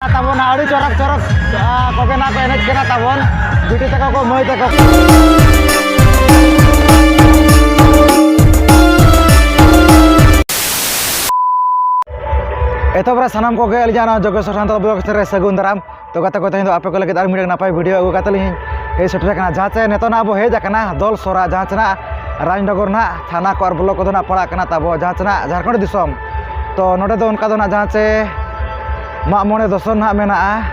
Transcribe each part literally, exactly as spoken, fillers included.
ᱛᱟᱵᱚᱱ ᱟᱹᱰᱤ ᱪᱚᱨᱚᱠ ᱪᱚᱨᱚᱠ, ᱟ, ᱠᱚᱜᱮ ᱱᱟᱜ ᱠᱚ ᱮᱱᱮᱡ ᱠᱟᱱᱟ ᱛᱟᱵᱚᱱ ᱵᱤᱴᱤ ᱛᱟᱠᱚ ᱠᱚ, ᱢᱟᱹᱭ ᱛᱟᱠᱚ᱾ ᱮᱛᱚᱦᱚᱵ ᱨᱮ ᱥᱟᱱᱟᱢ ᱠᱚᱜᱮ ᱟᱹᱞᱤᱧᱟᱜ ᱱᱚᱣᱟ ᱡᱳᱜᱮᱥᱣᱚᱨ ᱥᱟᱱᱛᱟᱲ vlog ᱨᱮ ᱥᱟᱹᱜᱩᱱ ᱫᱟᱨᱟᱢ᱾ ᱛᱚ ᱜᱟᱛᱮ ᱠᱚ, ᱛᱮᱦᱮᱧ ᱫᱚ ᱟᱯᱮ ᱠᱚ ᱞᱟᱹᱜᱤᱫ ᱟᱨ ᱢᱤᱫᱴᱟᱝ ᱱᱟᱯᱟᱭ video ᱟᱹᱜᱩ ᱠᱟᱛᱮ ᱞᱤᱧ ᱦᱮᱡ ᱥᱮᱴᱮᱨ ᱟᱠᱟᱱᱟ᱾ ᱡᱟᱦᱟᱸ ᱪᱮ ᱱᱤᱛᱚᱜ ᱱᱟᱜ ᱟᱵᱚ ᱦᱮᱡ ᱟᱠᱟᱱᱟ ᱫᱚᱞ ᱥᱚᱨᱟ, ᱡᱟᱦᱟᱸ ᱪᱮ ᱱᱟᱜ ᱨᱟᱡᱽᱱᱚᱜᱚᱨ ᱱᱟᱜ ᱛᱷᱟᱱᱟ ᱠᱚ ᱟᱨ block ᱠᱚᱫᱚ ᱱᱟᱜ ᱯᱟᱲᱟᱜ ᱠᱟᱱᱟ ᱛᱟᱵᱚ, ᱡᱟᱦᱟᱸ ᱪᱮ ᱱᱟᱜ ᱡᱷᱟᱲᱠᱷᱚᱸᱰ ᱫᱤᱥᱚᱢ᱾ ᱛᱚ ᱱᱚᱰᱮ ᱫᱚ ᱚᱱᱠᱟ ᱫᱚ ᱱᱟᱜ ᱡᱟᱦᱟᱸ ᱪᱮ ᱢᱟᱜ ᱢᱚᱬᱮ ᱫᱚᱥᱚᱱ ᱱᱟᱜ ᱢᱮᱱᱟᱜᱼᱟ᱾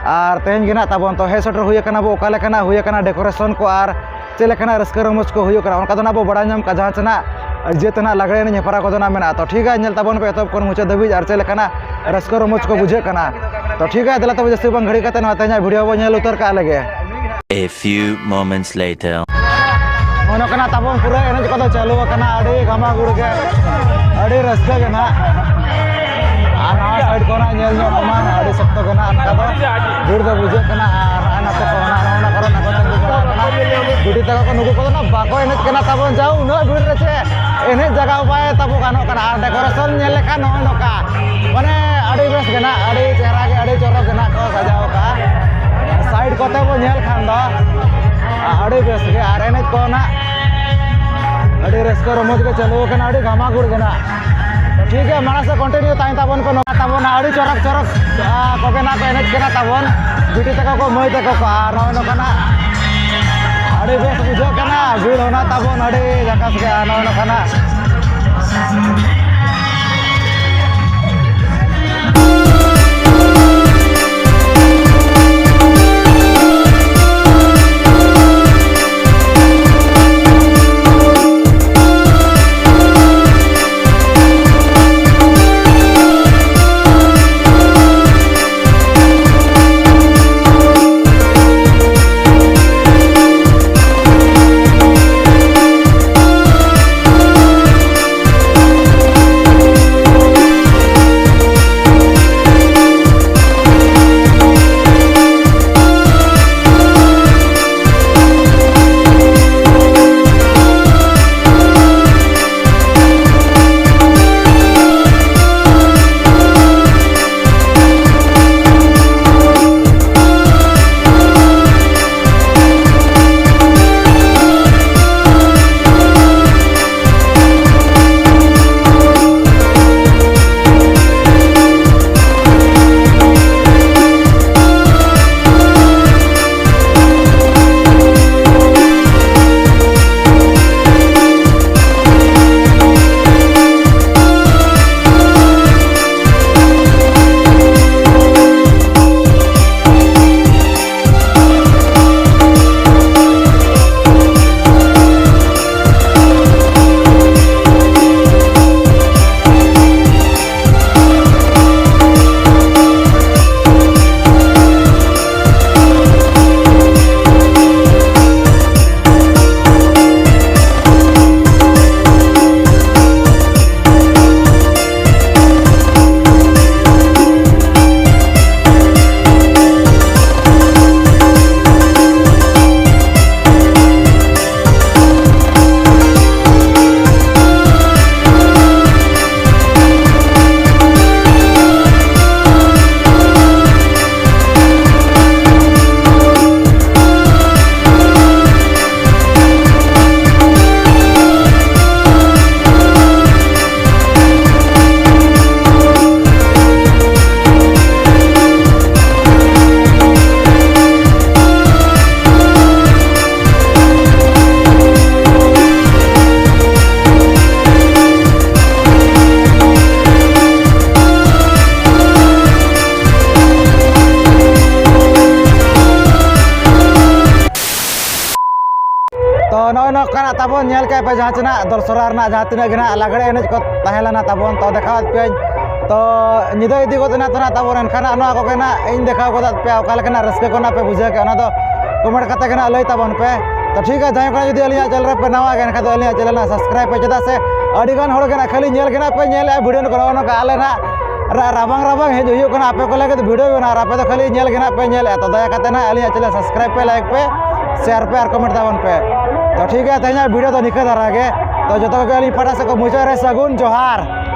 ᱟᱨ ᱛᱮᱦᱮᱧ ᱜᱮ ᱱᱟᱜ ᱛᱟᱵᱚᱱ ᱛᱚ ᱦᱮᱡ ᱥᱮᱴᱮᱨ ᱦᱩᱭ ᱟᱠᱟᱱᱟ ᱵᱚ, ᱚᱠᱟ ᱞᱮᱠᱟᱱᱟᱜ ᱦᱩᱭ ᱟᱠᱟᱱᱟ decoration ᱠᱚ ᱟᱨ ᱪᱮᱫ ᱞᱮᱠᱟᱱᱟᱜ ᱨᱟᱹᱥᱠᱟᱹ ᱨᱚᱢᱚᱡᱽ ᱠᱚ ᱦᱩᱭᱩᱜ ᱠᱟᱱᱟ, ᱚᱱᱠᱟ ᱫᱚ ᱱᱟᱜ ᱵᱚ ᱵᱟᱲᱟᱭ ᱧᱟᱢ ᱠᱟᱜᱼᱟ᱾ ᱡᱟᱦᱟᱸ ᱪᱮ ᱱᱟᱜ ᱡᱮᱛᱮ ᱱᱟᱜ ᱞᱟᱜᱽᱲᱮ ᱮᱱᱮᱡ ᱦᱮᱯᱨᱟᱣ ᱠᱚᱫᱚ ᱱᱟᱜ ᱢᱮᱱᱟᱜᱼᱟ᱾ ᱛᱚ ᱴᱷᱤᱠ ᱜᱮᱭᱟ, ᱧᱮᱞ ᱛᱟᱵᱚᱱ ᱯᱮ ᱮᱛᱚᱦᱚᱵ ᱠᱷᱚᱱ ᱢᱩᱪᱟᱹᱫ ᱫᱷᱟᱹᱵᱤᱡ ᱟᱨ ᱪᱮᱫ ᱞᱮᱠᱟᱱᱟᱜ ᱨᱟᱹᱥᱠᱟᱹ ᱨᱚᱢᱚᱡᱽ ᱠᱚ ᱵᱩᱡᱷᱟᱹᱜ ᱠᱟᱱᱟ᱾ ᱛᱚ ᱴᱷᱤᱠ ᱜᱮᱭᱟ, ᱫᱮᱞᱟ ᱛᱚᱵᱮ ᱡᱟᱹᱥᱛᱤ ᱵᱟᱝ ᱜᱷᱟᱹᱲᱤ ᱠᱟᱛᱮ ᱱᱚᱣᱟ ᱛᱮᱦᱮᱧᱟᱜ video ᱵᱚ ᱧᱮᱞ ᱩᱛᱟᱹᱨ ᱠᱟᱜ ᱞᱮᱜᱮ᱾ A few moments later. ᱢᱚᱱᱮ ᱠᱟᱱᱟ ᱛᱟᱵᱚᱱ ᱯᱩᱨᱟᱹ ᱮᱱᱮᱡ ᱠᱚᱫᱚ ᱪᱟᱹᱞᱩ ᱟᱠᱟᱱᱟ, ᱟᱹᱰᱤ ᱜᱟᱢᱟ ᱜᱩᱲ ᱜᱮ, ᱟᱹᱰᱤ ᱨᱟᱹᱥᱠᱟᱹ ᱜᱮ ᱱᱟᱜ᱾ ᱟᱨ ᱱᱚᱣᱟ side ᱠᱷᱚᱱᱟᱜ ᱧᱮᱞ ᱧᱚᱜ ᱠᱚᱢᱟ, ᱟᱹᱰᱤ ᱥᱚᱠᱛᱚ ᱜᱮ ᱱᱟᱜ ᱚᱱᱠᱟ ᱫᱚ ᱵᱷᱤᱲ ᱫᱚ ᱵᱩᱡᱷᱟᱹᱜ ᱠᱟᱱᱟ᱾ ᱟᱨ ᱱᱚᱜᱼᱚᱭ ᱱᱟᱛᱮ ᱠᱚ ᱱᱟᱜ ᱱᱚᱜᱼᱚ ᱱᱟ ᱠᱚᱨᱮ ᱱᱟᱜ ᱠᱚ ᱛᱤᱸᱜᱩ ᱵᱟᱲᱟ ᱟᱠᱟᱱᱟ᱾ ᱵᱤᱴᱤ ᱛᱟᱠᱚ ᱠᱚ ᱱᱩᱠᱩ ᱠᱚᱫᱚ ᱱᱟᱜ ᱵᱟᱠᱚ ᱮᱱᱮᱡ ᱠᱟᱱᱟ ᱛᱟᱵᱚᱱ, ᱡᱟᱣ ᱩᱱᱟᱹᱜ ᱵᱷᱤᱲ ᱨᱮ ᱪᱮᱫ ᱮᱱᱮᱡ ᱡᱟᱭᱜᱟ ᱦᱚᱸ ᱵᱟᱭ ᱛᱟᱵᱚ ᱜᱟᱱᱚᱜ ᱠᱟᱱᱟ᱾ ᱟᱨ decoration ᱧᱮᱞ ᱞᱮᱠᱷᱟᱱ ᱱᱚᱜᱼᱚᱭ ᱱᱚᱝᱠᱟ, ᱢᱟᱱᱮ ᱟᱹᱰᱤ ᱵᱮᱥ ᱜᱮ ᱱᱟᱜ, ᱟᱹᱰᱤ ᱪᱮᱦᱨᱟ ᱜᱮ, ᱟᱹᱰᱤ ᱪᱚᱨᱚᱠ ᱜᱮ ᱱᱟᱜ ᱠᱚ ᱥᱟᱡᱟᱣ ᱟᱠᱟᱫᱼᱟ᱾ Side ᱠᱚᱛᱮ ᱵᱚ ᱧᱮᱞ ᱠᱷᱟᱱ ᱫᱚ ᱟᱹᱰᱤ ᱵᱮᱥ ᱜᱮ, ᱟᱨ ᱮᱱᱮᱡ ᱠᱚ ᱱᱟᱜ ᱟᱹᱰᱤ ᱨᱟᱹᱥᱠᱟᱹ ᱨᱚᱢᱚᱡᱽ ᱜᱮ ᱪᱟᱹᱞᱩ ᱟᱠᱟᱱᱟ, ᱟᱹᱰᱤ ᱜᱟᱢᱟ ᱜᱩᱲ ᱜᱮ ᱱᱟᱜ᱾ ᱴᱷᱤᱠ ᱜᱮᱭᱟ, ᱢᱟᱲᱟᱝ ᱥᱮᱫ continue ᱛᱟᱦᱮᱱ ᱛᱟᱵᱚᱱ ᱯᱮ᱾ ᱱᱚᱣᱟ ᱛᱟᱵᱚᱱ ᱟᱹᱰᱤ ᱪᱚᱨᱚᱠ ᱪᱚᱨᱚᱠ, ᱟ, ᱠᱚᱜᱮ ᱱᱟᱜ ᱠᱚ ᱮᱱᱮᱡ ᱠᱟᱱᱟ ᱛᱟᱵᱚᱱ, ᱵᱤᱴᱤ ᱛᱟᱠᱚ ᱠᱚ, ᱢᱟᱹᱭ ᱛᱟᱠᱚ ᱠᱚ᱾ ᱟᱨ ᱱᱚᱜᱼᱚᱭ ᱱᱚᱝᱠᱟᱱᱟᱜ ᱟᱹᱰᱤ ᱵᱮᱥ ᱵᱩᱡᱷᱟᱹᱜ ᱠᱟᱱᱟ, ᱵᱷᱤᱲ ᱦᱚᱸ ᱱᱟᱜ ᱛᱟᱵᱚᱱ ᱟᱹᱰᱤ ᱡᱟᱠᱟᱥ ᱜᱮ᱾ ᱟᱨ ᱱᱚᱜᱼᱚᱭ ᱱᱚᱝᱠᱟᱱᱟᱜ ᱚᱱᱠᱟᱱᱟᱜ ᱛᱟᱵᱚᱱ ᱧᱮᱞ ᱠᱮᱫ ᱯᱮ, ᱡᱟᱦᱟᱸ ᱛᱤᱱᱟᱹᱜ ᱫᱚᱥᱚᱨᱟ ᱨᱮᱱᱟᱜ ᱡᱟᱦᱟᱸ ᱛᱤᱱᱟᱹᱜ ᱜᱮ ᱱᱟᱜ ᱞᱟᱜᱽᱲᱮ ᱮᱱᱮᱡ ᱠᱚ ᱛᱟᱦᱮᱸ ᱞᱮᱱᱟ ᱛᱟᱵᱚᱱ, ᱛᱚ ᱫᱮᱠᱷᱟᱣᱟᱫ ᱯᱮᱭᱟᱹᱧ᱾ ᱛᱚ ᱧᱤᱫᱟᱹ ᱤᱫᱤ ᱜᱚᱫ ᱮᱱᱟ ᱛᱚ ᱱᱟᱜ ᱛᱟᱵᱚᱱ, ᱮᱱᱠᱷᱟᱱ ᱱᱚᱣᱟ ᱠᱚᱜᱮ ᱱᱟᱜ ᱤᱧ ᱫᱮᱠᱷᱟᱣ ᱜᱚᱫᱟᱜ ᱯᱮᱭᱟ, ᱚᱠᱟ ᱞᱮᱠᱟᱱᱟᱜ ᱨᱟᱹᱥᱠᱟᱹ ᱠᱚ ᱱᱟᱜ ᱯᱮ ᱵᱩᱡᱷᱟᱹᱣ ᱠᱮᱫᱟ, ᱚᱱᱟ ᱫᱚ ᱠᱚᱢᱮᱱᱴ ᱠᱟᱛᱮ ᱜᱮ ᱱᱟᱜ ᱞᱟᱹᱭ ᱛᱟᱵᱚᱱ ᱯᱮ᱾ ᱛᱚ ᱴᱷᱤᱠ ᱜᱮᱭᱟ, ᱡᱟᱦᱟᱸᱭ ᱠᱚ ᱡᱩᱫᱤ ᱟᱹᱞᱤᱧᱟᱜ ᱪᱮᱱᱮᱞ ᱨᱮ ᱯᱮ ᱱᱟᱣᱟ ᱜᱮᱭᱟ, ᱮᱱᱠᱷᱟᱱ ᱫᱚ ᱟᱹᱞᱤᱧᱟᱜ ᱪᱮᱱᱮᱞ ᱱᱟᱜ ᱥᱟᱵᱥᱠᱨᱟᱭᱤᱵ ᱯᱮ, ᱪᱮᱫᱟᱜ ᱥᱮ ᱟᱹᱰᱤ ᱜᱟᱱ ᱦᱚᱲ ᱜᱮ ᱱᱟᱜ ᱠᱷᱟᱹᱞᱤ ᱧᱮᱞ ᱜᱮ ᱱᱟᱜ ᱯᱮ ᱧᱮᱞᱮᱫᱼᱟ ᱵᱷᱤᱰᱤᱭᱳ ᱠᱚ, ᱱᱚᱜᱼᱚ ᱱᱚᱝᱠᱟ ᱟᱞᱮ ᱱᱟᱜ ᱨᱟ-, ᱨᱟᱵᱟᱝ ᱨᱟᱵᱟᱝ ᱦᱮᱡ ᱦᱩᱭᱩᱜ ᱠᱟᱱᱟ ᱟᱯᱮ ᱠᱚ ᱞᱟᱹᱜᱤᱫ ᱵᱷᱤᱰᱤᱭᱳ ᱵᱮᱱᱟᱣ, ᱟᱨ ᱟᱯᱮ ᱫᱚ ᱠᱷᱟᱹᱞᱤ ᱧᱮᱞ ᱜᱮ ᱱᱟᱜ ᱯᱮ ᱧᱮᱞᱮᱫᱼᱟ᱾ ᱛᱚ ᱫᱟᱭᱟ ᱠᱟᱛᱮ ᱱᱟᱜ ᱟᱹᱞᱤᱧᱟᱜ ᱪᱮᱱᱮᱞ ᱥᱟᱵᱥᱠᱨᱟᱭᱤᱵ ᱯᱮ, ᱞᱟᱭᱤᱠ ᱯᱮ, ᱥᱮᱭᱟᱨ ᱯᱮ ᱟᱨ ᱠᱚᱢᱮᱱᱴ ᱛᱟᱵᱚᱱ ᱯᱮ᱾ ᱛᱚ ᱴᱷᱤᱠ ᱜᱮᱭᱟ, ᱛᱮᱦᱮᱧᱟᱜ ᱵᱷᱤᱰᱤᱭᱳ ᱫᱚ ᱱᱤᱝᱠᱟᱹ ᱫᱷᱟᱨᱟ ᱜᱮ᱾ ᱛᱚ ᱡᱚᱛᱚ ᱠᱚᱜᱮ ᱟᱹᱞᱤᱧ ᱯᱟᱦᱴᱟ ᱥᱮᱫ ᱠᱷᱚᱱ ᱢᱩᱪᱟᱹᱫ ᱨᱮ ᱥᱟᱹᱜᱩᱱ ᱡᱚᱦᱟᱨ᱾